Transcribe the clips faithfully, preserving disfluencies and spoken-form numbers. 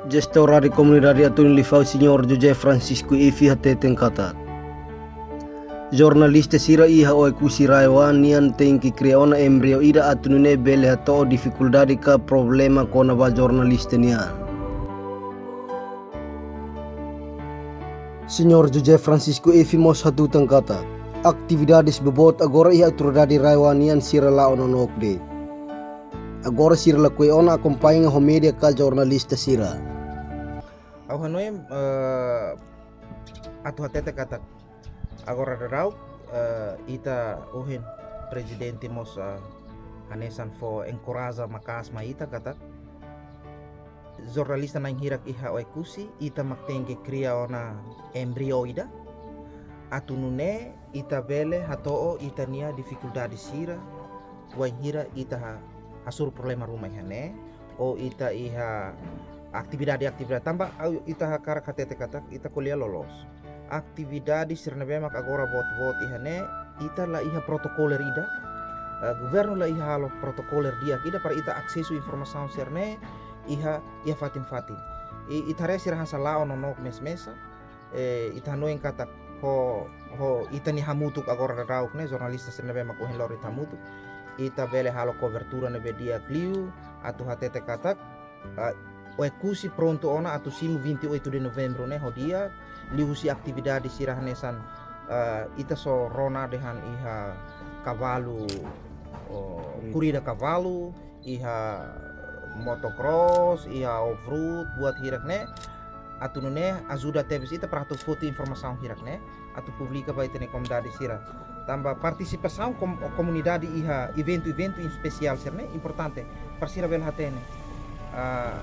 Jestór Rádiu Komunidade Atuni Lifau, Señór José Francisco Efi hateten katak jornalista sira iha Oekusi RAEOA nian tenke kria ona embriu ida atu nune'e bele hato'o difikuldade ka problema kona-ba jornalista nian. Señór José Francisco Efi mós hatutan katak atividades boboot agora iha autoridade RAEOA nian sira la'o nonook de'it. Agora sira lakohi ona akompaña ho média ka jornalista sira. Ha'u hanoin, eh, atu hatete katak agora daudaun, eh, ita ohin prezidente mós, eh, hanesan fó enkoraja maka'as mai ita katak jornalista na'in hirak iha Oekusi, ita mak tenke kria ona embriu ida atu nune'e ita bele hato'o ita-nia difikuldade sira, wainhira ita ha-, hasoru problema ruma iha ne'e, ou ita iha atividade-atividade. Tanba ha'u, ita hakarak hatete katak ita ko'alia loloos. Atividade sira ne'ebé mak agora boot-boot iha ne'e, ita la iha protokolu ida. Eh, governu la iha halo protokolu di'ak ida para ita asesu informasaun sira-ne'e iha, iha fatin-fatin. I, ita haree sira hanesan la'o nonook mesak-mesak. Eh, ita hanoin katak ho, ho ita-nia hamutuk agora daudauk ne'e, jornalista sira ne'ebé mak ohin loron ita hamutuk, ita bele halo kobertura ne'ebé di'ak liu, atu hatete katak, ah, Oekusi prontu ona atu simu vinte e oito de novembro ne'e ho di'ak, liuhusi atividade sira hanesan, ah, ita só rona dehan iha kavalu, oh, korrida kavalu, iha motocross, iha off-road, buat hirak-ne'e, atu nune'e ajuda tebes ita para atu foti informasaun hirak-ne'e, atu publika ba ita-nia komunidade sira. Tanba partisipasaun kom-, komunidade iha eventu-eventu espesiál sira-ne'e importante, para sira bele hatene. Ah,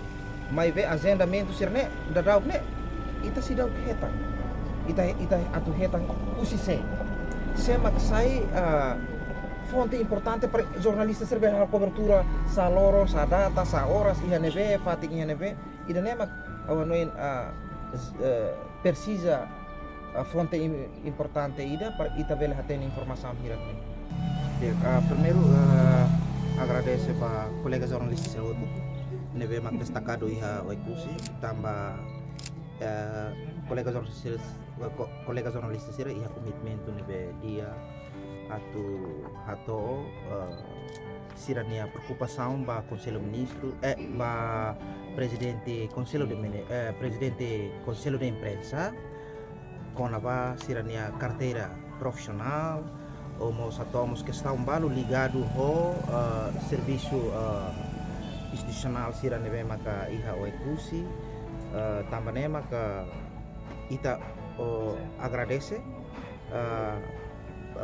maibé ajendamentu sira-ne'e, daudaun ne'e, ita seidauk hetan. Ita, ita atu hetan husi sé. Sé mak sai, ah, fonte importante para jornalista sira bele halo kobertura, sá loron, sá data, sá oras, iha ne'ebé, fatin iha ne'ebé. Ida-ne'e mak ha'u hanoin, ah, z-, eh, presiza, ah, fonte im-, importante ida para ita bele hatene informasaun hirak-ne'e. Ya, ah, primeiru, ah, agradese ba kolega jornalista sira hotu ne'ebé mak destakadu iha Oekusi, tanba, eh, kolega jornalista sira, ko-, kolega jornalista sira iha komitmentu ne'ebé di'ak atu hato'o, eh, sira-nia preokupasaun ba Konsellu Ministru, eh, ba Prezidente Konsellu de Mini-, eh, Prezidente Konsellu de Imprensa, kona-ba sira-nia karteira profisionál, ou mós hato'o mós kestaun balu ligadu ho, eh, servisu, eh, institusionál sira ne'ebé maka iha Oekusi, eh, tanba ne'e maka ita, oh, agradese, eh,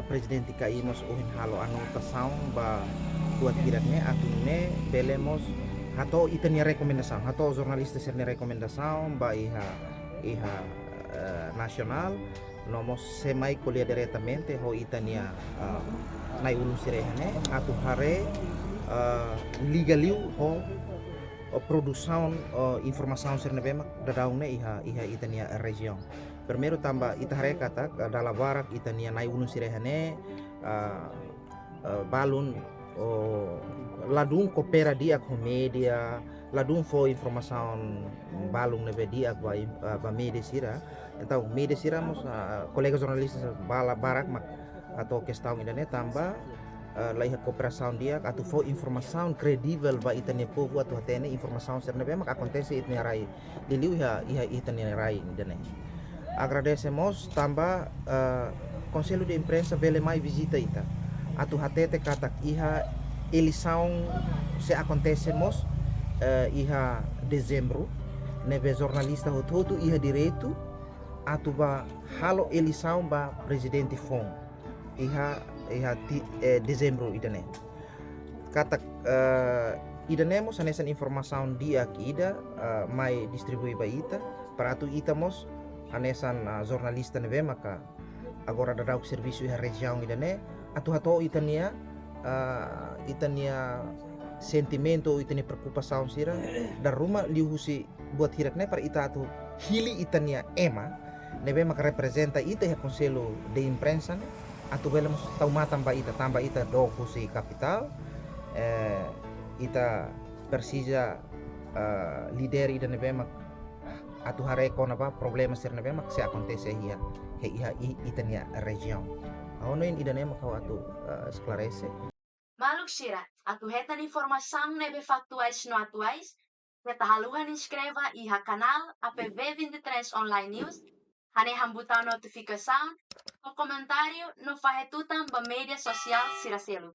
Prezidente K I mós ohin halo anotasaun ba buat hirak-ne'e atu nune'e bele mós hato'o ita-nia rekomendasaun, hato'o jornalista sira-nia rekomendasaun ba iha, iha, eh, nasionál, no mós sei mai ko'alia diretamente ho ita-nia, eh, na'i-ulun sira iha ne'e, atu haree, eh, liga liu ho, eh, produsaun, eh, informasaun sira ne'ebé mak daudaun ne'e iha, iha ita-nia rejiaun. Primeiru tanba ita haree katak, eh, dala barak ita-nia na'i-ulun sira iha ne'e, eh, eh, balun, oh, ladún koopera di'ak ho média, ladún fó informasaun balun ne'ebé di'ak ba im-, ah, ba média sira. Entaun, média sira mós, ah, kolega jornalista sira bala barak mak hato'o kestaun ida-ne'e tanba, ah, la iha kooperasaun di'ak atu fó informasaun kredivel ba ita-nia povu atu hatene informasaun sira ne'ebé mak akontese iha ita-nia rai, liuliu iha, iha ita-nia rai ida-ne'e. Agradese mós tanba, eh, Konsellu de Imprensa bele mai vizita ita. Atu hatete katak iha eleisaun sei akontese mós, eh, iha Dezembru, ne'ebé jornalista hotu-hotu iha direitu atu bá halo eleisaun ba prezidente foun iha, iha ti-, eh, Dezembru ida-ne'e. Katak, eh, ida-ne'e mós hanesan informasaun di'ak ida, eh, mai distribui ba ita, para atu ita mós hanesan, ah, jornalista ne'ebé maka agora daudaun servisu iha rejiaun ida-ne'e, atu hato'o ita-nia, ah, ita-nia sentimentu, ita-nia preokupasaun sira, dala ruma liuhusi buat hirak-ne'e para ita atu hili ita-nia ema ne'ebé maka reprezenta ita iha Konsellu de Imprensa ne'e, atu bele mós tau matan ba ita, tanba ita dook husi kapitál, eh, ita presiza, eh, líder ida ne'ebé mak atu haree kona-ba problema sira ne'ebé mak sei akontese iha, iha, iha ita-nia rejiaun. Ha'u hanoin ida-ne'e mak ha'u atu, eh, esklarese. Maluk sira, atu hetan informasaun ne'ebé faktuais no atuais, keta haluha inskreve iha kanál A P V vinte e três Online News, hanehan butaun notifikasaun, no komentáriu, no fahe tutan ba média sosiál sira seluk.